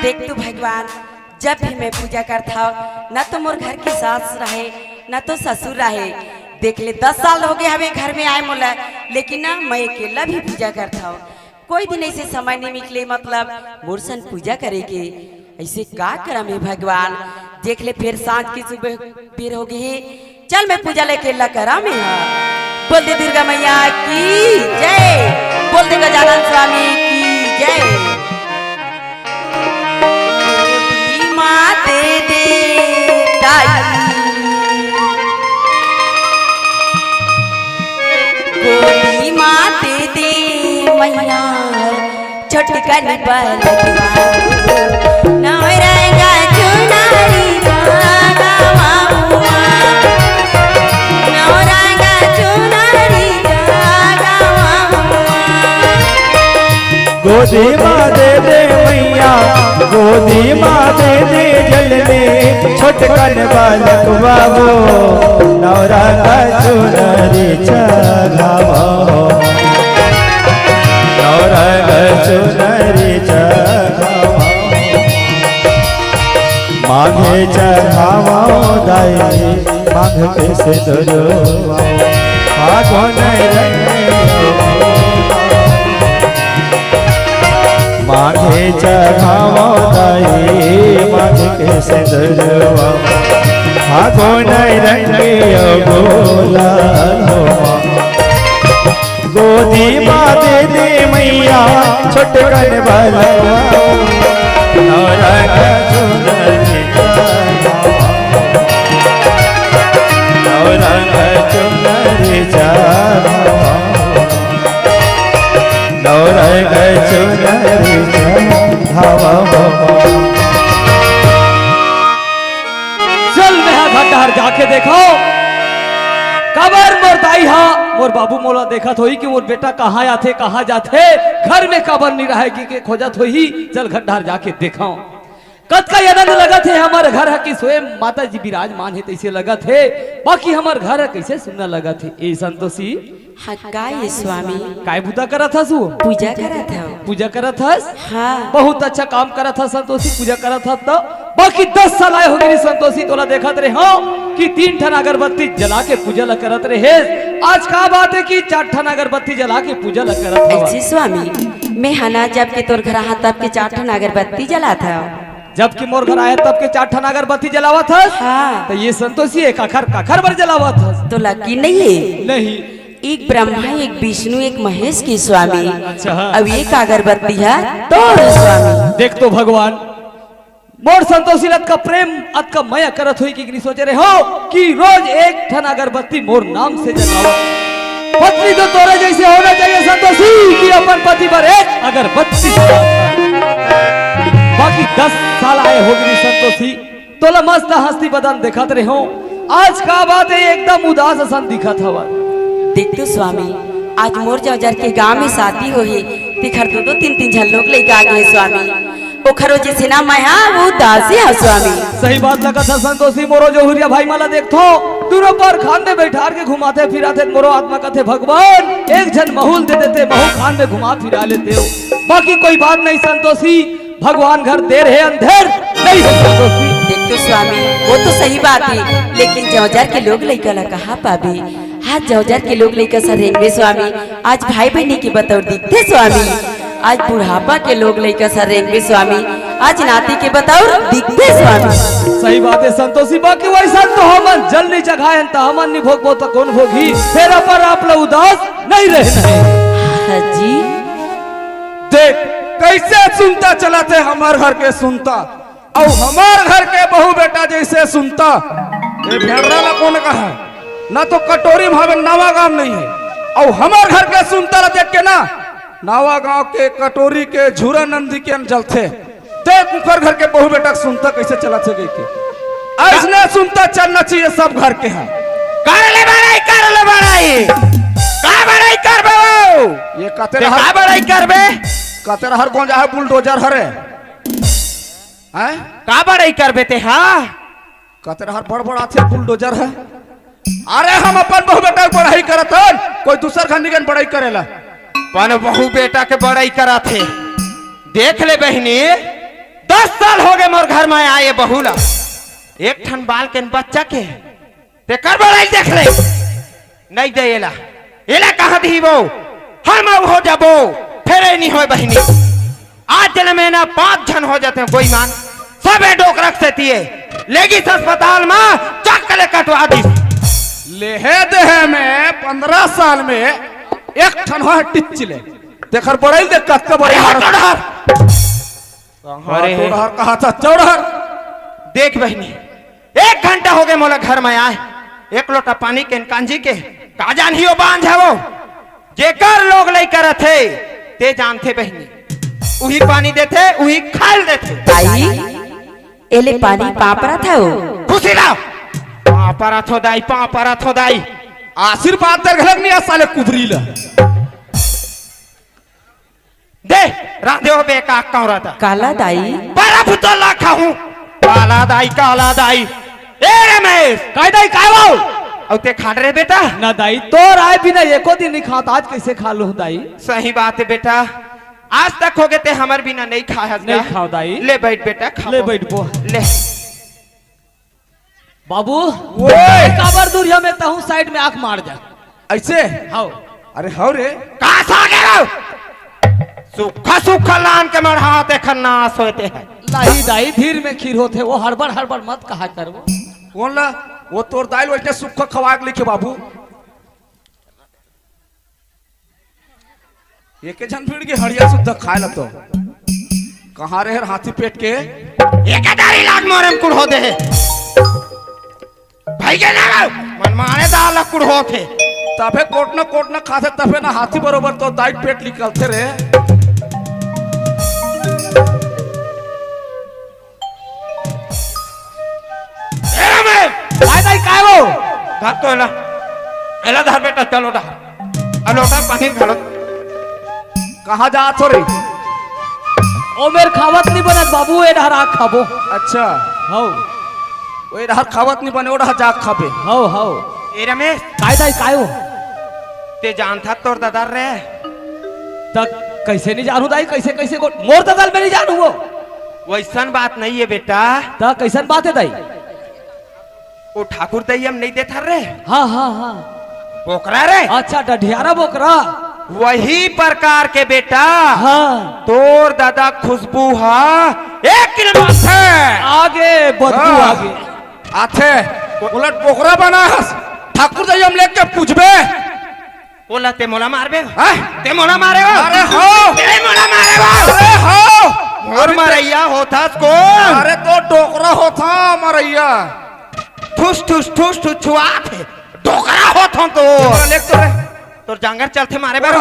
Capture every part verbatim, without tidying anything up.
देख तो भगवान, जब भी मैं पूजा करथव, न तो मोर घर के सास रहे, न तो ससुर रहे। देख ले, दस साल हो गए हवे घर में आए मोला, लेकिन ना मैं अकेला भी पूजा करथव। कोई दिन ऐसे समय नहीं निकले, मतलब मोर सन पूजा करे के। ऐसे का करम हे भगवान? देख ले, फिर सांझ के सुबह बेर हो गए हे। चल, मैं पूजा लेके अकेला करा में हा। बोल दे दुर्गा मैया की जय, बोल दे गजानन स्वामी की जय। गोदी माँ दे दे दाई, गोदी माँ दे दे मैया, छोटकन बलकवा, नवरंग चुनरी चढ़ावा हुआ, नवरंग चुनरी चढ़ावा हुआ। गोदी माँ दे दे मैया, गोदी माँ दे दे जल्दी, छोटकन बलकवा हो, नवरंग चुनरी चढ़ावा हो। नवरंग चुनरी चढ़ावा, मांगे चढ़ावा दाई, मांग के सिंदूरवा, फागुन रंग मांगे चढ़ावा दाई, मांग के सिंदूरवा, फागुन रंग गुलाल हो। गोदी माँ दे दे मैया, छोटकन बलकवा, नवरंग चुनरी चढ़ावा, नवरंग चुनरी चढ़ावा, नवरंग चुनरी चढ़ावा। चल, मैं हा घर डहर जाके देखव, काबर मोर दाई हा, मोर बाबू मोला देखत होही कि मोर बेटा कहाँ आथे, कहाँ जाथे, घर में काबर नहीं रहे कि के खोजत होही। चल, घर डहर जाके देखव। कतका आनंद लगत हे हमर घर ह कि स्वयं माता जी विराजमान हे, तइसे लगत हे। बाकी हमर घर ह कइसे सुन्ना लगत हे। ए संतोषी, हाँ, का ये स्वामी? काय बुता करत हस वो? पूजा करत हव। पूजा करत हस? हाँ। बहुत अच्छा काम करत हस संतोषी, पूजा करत हस त। बाकी दस साल आए हो गे संतोषी, तोला देखत रहे हो कि तीन ठन अगरबत्ती जला के पूजा ला करत रहे। आज का बात है कि चार ठन अगरबत्ती जला के पूजा ला करत हव? ऐसे स्वामी, मैं हना जब के तोर घर आहा तब के चार ठन अगरबत्ती जलात हव। जब कि मोर घर आए तब के चार ठन अगरबत्ती जलावत हस? हाँ। त ये संतोषी, ये काखर, काखर बर जलावत हस? तोला की नहीं है? नहीं। एक ब्रह्मा, एक विष्णु, एक महेश के स्वामी। अच्छा, हाँ। अब ये का अगरबत्ती है तोर स्वामी। देख तो भगवान, मोर संतोषी ल अतका प्रेम, अतका मया करत होही कि नहीं सोचे रहे हो कि रोज एक ठन अगरबत्ती मोर नाम से जलावा। पत्नी तो तोरे जैसे होना चाहिए संतोषी, कि अपन पति बर एक अगरबत्ती जला। बाकी दस साल आए हो गे संतोषी, तोला मस्त हंसती बदन देखत रहे हो। आज का बात है, एकदम उदास असन दिखत हवा। देख तो स्वामी, आज मोर जौजर के गांव में शादी होही, तेखर दो दो तीन तीन झन लोग लइका आ गे स्वामी। ओखर वजह से ना मैं हा उदासी हा स्वामी। सही बात लगत हे संतोषी, मोरो जौहरिया भाई मन ला देखथो, दूनों पर खांध में बैठार के घुमाथे फिराथे, मोरो आत्मा कथे भगवान एक झन महूं ल दे देते, महूं खांध में घुमा फिरा लेते हो। बाकी कोई बात नहीं संतोषी, भगवान घर देर हे अंधेर नहीं हे संतोषी। देख तो स्वामी, वो तो सही बात है, लेकिन जौजर के लोग लइका ला कहाँ पाबे? आज जौजर के लोग लइका सन रेंगबे स्वामी, आज भाई बहिनी के बतौर दिखथे स्वामी, आज बुढ़ापा के लोग लइका सन रेंगबे स्वामी, आज नाती के बतौर दिखथे स्वामी। सही बात है संतोषी, बाकी वैसा तो हमन जल नहीं चघायन त हमन नहीं भोगबो त कौन भोगी? फेर अपन आप ला उदास नहीं रहना हे। हाँ जी। देख, कैसे सुनता चलत हे हमर घर के सुनता, अउ हमर घर के बहू बेटा जैसे सुनता। ए भेड़रा ला कौन कहा? ना तो कटोरी में हवे, नवा गांव नहीं है। अउ हमर घर के सुनता ला देख के ना, नवा गांव के कटोरी के झूरा नंदी के जलथे। देख उखर घर के बहू बेटा के सुनता कैसे चलत हे कहिके। अइसने सुनता चलना चाहिए सब घर के। हाँ, कर ले बड़ाई, कर ले बड़ाई। का बड़ाई करबे वो? ये कते ते रहर, का बड़ाई करबे? कते रहर गोंजा है, बुलडोजर हरे। हैं? का बड़ाई करबे ते हा? कते रहर बड़बड़ाथे, बुलडोजर है। अरे हम अपन बहू बेटा के बड़ाई करत हन, कोई दूसर घर निकन बड़ाई करेला। अपन बहू बेटा के बड़ाई करत हे। देख ले बहिनी, दस साल हो गए मोर घर में आए बहू ला, एक ठन बाल के बच्चा के तेकर बड़ाई देख ले। नहीं दे एला, एला कहाँ दी वो? हम हो जाबो, फेर ए नहीं होय बहिनी। आज जले में ना पाँच झन हो जाते हैं बेईमान, सबे डोकरक से तिये लेगी अस्पताल में, चक ले कटवा दी। लेहे देहे में पंद्रह साल में एक ठन हो टिच ले। तेकर बड़ाई देख कतका बड़े अरे मारत। हट डहर। कहाँ अरे। तो डहर, कहाँ था चौड़हर। देख बहिनी, एक घंटा हो गए मोला घर में आए, एक लोटा पानी के कांजी के, का जान ही वो बांझ है वो, जेकर लोग लइका रथे, ते जानथे बहिनी, उही पानी देथे, उही खाल देथे। दाई, एले पानी पाँव परत हव। खुशी ला। पाँव परत हो दाई, पाँव परत हो दाई। आशीर्वाद दे घलक नहीं आ साले कुबरी ला। दे, रांधे हो बेका कौरा था। काला दाई। बड़ा भुतला खाहूं। काला दाई, काला दाई। ए रमेश। काय दाई, काय बाऊ? अउ ते खात रहे बेटा? ना दाई, तोर आए बिना एको दिन नहीं खात, आज कैसे खा लूं दाई? सही बात है बेटा, आज तक हो गए ते हमर बिना नहीं खाया नहीं खाओ दाई। ले बैठ बेटा, खा। ले बैठ बो। ले। बाबू, ओए! काबर दूरिया में तहूं साइड में आंख मार जा। ऐसे? हाव। अरे हाव रे। का सागे रो? सूखा सूखा लान के मढ़ा ते खन्नास होते हैं। लाही दाई धीर में खीर होते, वो हड़बड़ हड़बड़ मत कहा कर वो। कौन ला? वो तोर दाई ल वैसे सूखा खवा के लिखे बाबू। एके झन भिड़ के हड़िया सुद्धा खाए ला तो। कहाँ रहे हाथी पेट के? एके दारी लाग मारे में कुढ़ो दे। भाई के ना मन मारे दाल ला कुढ़ो थे। तबे कोटना कोटना खाथे तबे ना हाथी बरोबर तो दाई पेट निकलथे रे। ए रमेश! काय दाई, काय वो? धर तो एला। एला धर बेटा, चलो डहर। अब लोटा पानी घालो। कहाँ जात हो रे? ओ मेर खावत नहीं बनत बाबू, ए डहर आके खाबो। अच्छा। हौ। ओ ए डहर खावत नहीं बने, ओ डहर जाके खाबे। हौ, हौ। ए रमेश। काय दाई, काय वो? ते जानथा तोर ददा रे? त कैसे नहीं जानू दाई, कैसे, कैसे को? मोर ददा ल मैं नहीं जानू वो। वैसन बात नहीं है बेटा। त कैसन बात है दाई? वो ठाकुर दई हम नहीं देथा रे। हाँ, हाँ, हाँ। बोकरा रे। अच्छा, डढियारा बोकरा। वही प्रकार के बेटा। हाँ। तोर दादा खुशबू हा एक किलो आथे। आगे बदबू हाँ। आगे। आथे। उलट बोकरा बनास। ठाकुर दई हम लेके पूछबे। ओला ते मोला मारबे? हाँ? ते मोला मारे हो? अरे हो। ते मोला मारे हो? अरे हो। मोर अभी ते मरैया होथस कोन? अरे तो डोकरा होथा मरैया। ठुस, ठुस, ठुस, ठुस छुआत हे। डोकरा होथों तो। ले तो रे। तोर जांगर चलथे मारे बर।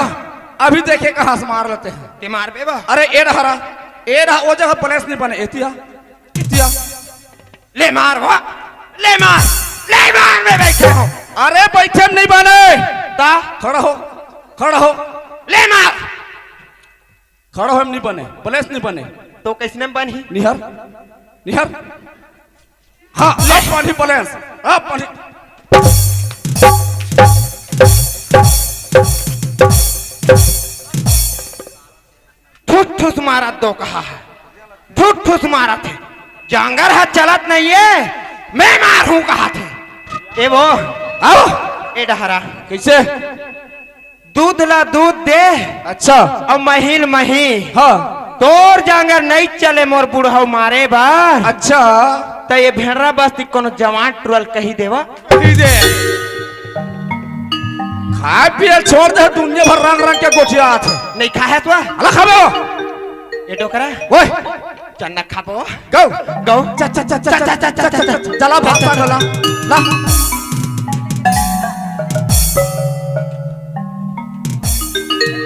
अभी देखे कहाँ से मार लेते हैं। ते मारबे बा। अरे ए डहरा, ए डहा, ओ जगह प्लेस नहीं बने, एतिया, एतिया। ले मार हो, ले मार, ले मार, मैं बैठे हूँ। अरे बैठे में नहीं बने। ता? खड़ा हो, खड़ा हो। ले मार। खड़ा हो, हम नहीं बने, प्लेस नहीं बने। तो कैसने में बनही? निहर, निहर। हाँ, अब बनही प्लेस, अब बनही। ठुस ठुस मारत दो कहा है, ठुस ठुस मारत है। जांगर हा चलत नहीं है, मैं मारहूं कहा थे। ए वो, आओ। ए डहरा। कैसे? दूध ला दूध दे। अच्छा। अउ मही ल मही। हाँ। तोर जांगर नहीं चले मोर बुढ़ऊ मारे बर। अच्छा। त ये भेड़रा बस्ती कोनो जवान टुरल कही देवा। कही दे। खाए पिए छोड़ दे, दुनिया भर रंग रंग के गोठियात हे। नहीं खाहे तो? अला खाबो। ए डोकरा। ओए। चन्ना खाबो। गौ। गौ। च, च, च, च, च, च, च, च, च, च, चला भात खा ला। ला।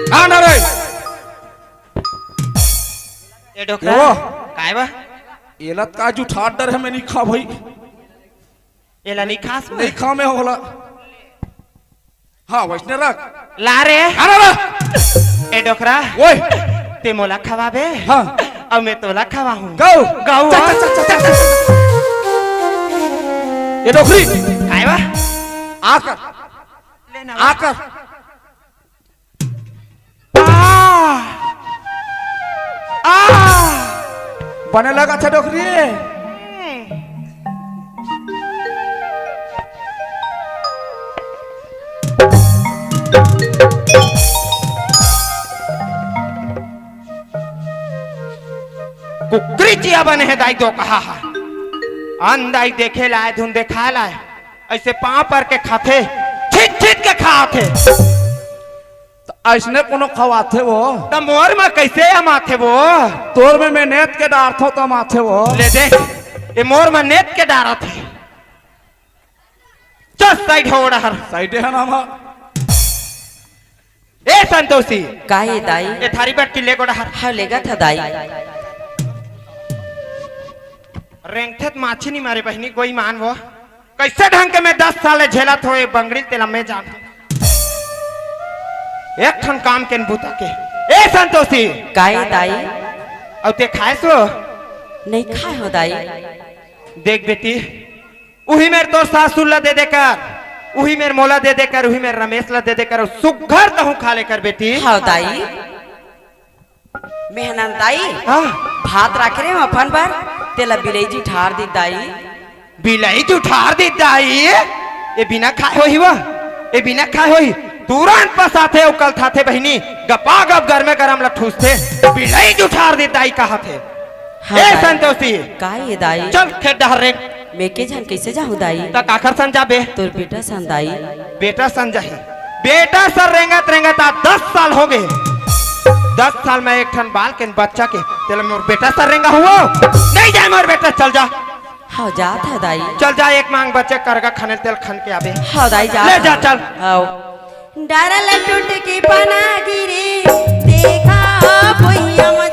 आ ना रे। ए डोकरा। यो। काय बा? एला त काजू ठाट डर है, मैं नहीं खा भाई। एला नहीं खास में? नहीं खा मैं होला। हाँ, वैसने रख। ला रे। अरे रे। ए डोकरा। ओए। ते मोला खवाबे? हाँ। अब मैं तोला खवाहूँ। गौ। गौ। चल, चल, चल, चल, चल। ये डोकरी। काय बा? आकर। ले ना। आकर। आ, आ, बने लगथे डोकरी। कुकरी चिया बने हे दाई, तो कहा हा। अन दाई देखे लाय, धुन देखा लाय। अइसे पाँव पर के खाथे, छीत छीत के खाथे। त अइसने कोनो खवाथे वो? त मोर म कइसे अमाथे वो? तोर में मेहनत के डारथो त अमाथे वो। ले दे, ए मोर म नेत के डारत हे। चल side हो डहर। Side हे ना मा। ए संतोषी। का ए दाई? ए थारी बटकी ले गो डहर। हाँ, लेगत हँव दाई। रेंगथे त माछी नी मारे बहिनी, गोई मान वो। कइसे ढंग के मैं दस साल ले झेलत हों ए बंगड़ी ल, तेला मैं जान। एक ठन काम के न बूता के। ए संतोषी। का ए दाई? अउ ते खाय सो? नइ खाय हों दाई। देख बेटी, उही मेर तोर सासुर ला दे दे कर, उही मेर मोला दे दे कर, उही मेर रमेश ला दे दे कर, अउ सुग्घर तहूँ खा ले कर बेटी। हाँ दाई। मेहनन दाई, हाँ। भात राखे रेहेंव अपन बर, तेला बिलई जुठार दिस दाई। बिलई जुठार दिस दाई? ए बिना खाय होही वो? ए बिना खाय होही? तुरंत पसाथे अउ कलथाथे बहिनी, गपा गप गरमे गरम ला ठूसथे, बिलई जुठार दिस दाई कहथे। हाँ ए दाई। संतोषी। का ए दाई? चल खेत डहर रेंग। मैं के झन कइसे जाहूँ दाई? त काखर सन जाबे? तोर बेटा सन दाई। बेटा सन जाही। बेटा सन रेंगत रेंगत आज दस साल होगे। दस साल में एक ठन बाल के न बच्चा के, तेला मोर बेटा सन रेंगाहूँ वो? नइ जाय मोर बेटा, चल जा। हाँ, जात हँव दाई। चल जा, एक मांग बचे करगा खने, तेला खन के आबे। हाँ दाई, जात हँव। ले जा, चल। हाँ। डारा ल टूट के पाना गिरे, देखा भुइयाँ म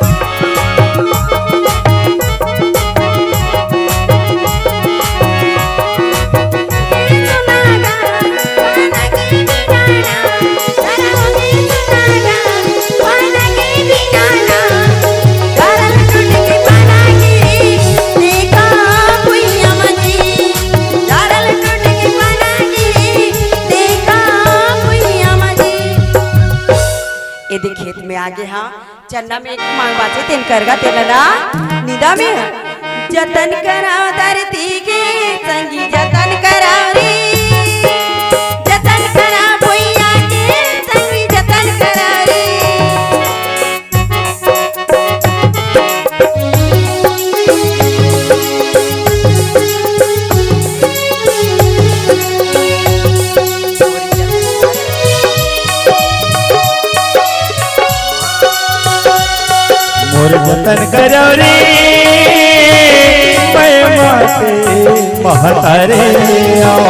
एदे खेत में आगे हँव, चन्ना में एक मांग बाचे, तेन करगा तेला ना निंदा में। जतन करा धरती के संगी, जतन करा रे, जतन करा भुइयाँ के संगी, जतन करा रे। मोर जतन करव रे, मैं माते महतारे आँव।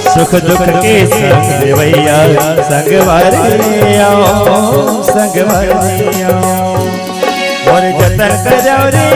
सुख दुख के संग देवइया, संगवारी आँव, संगवारी आँव। मोर जतन करव रे,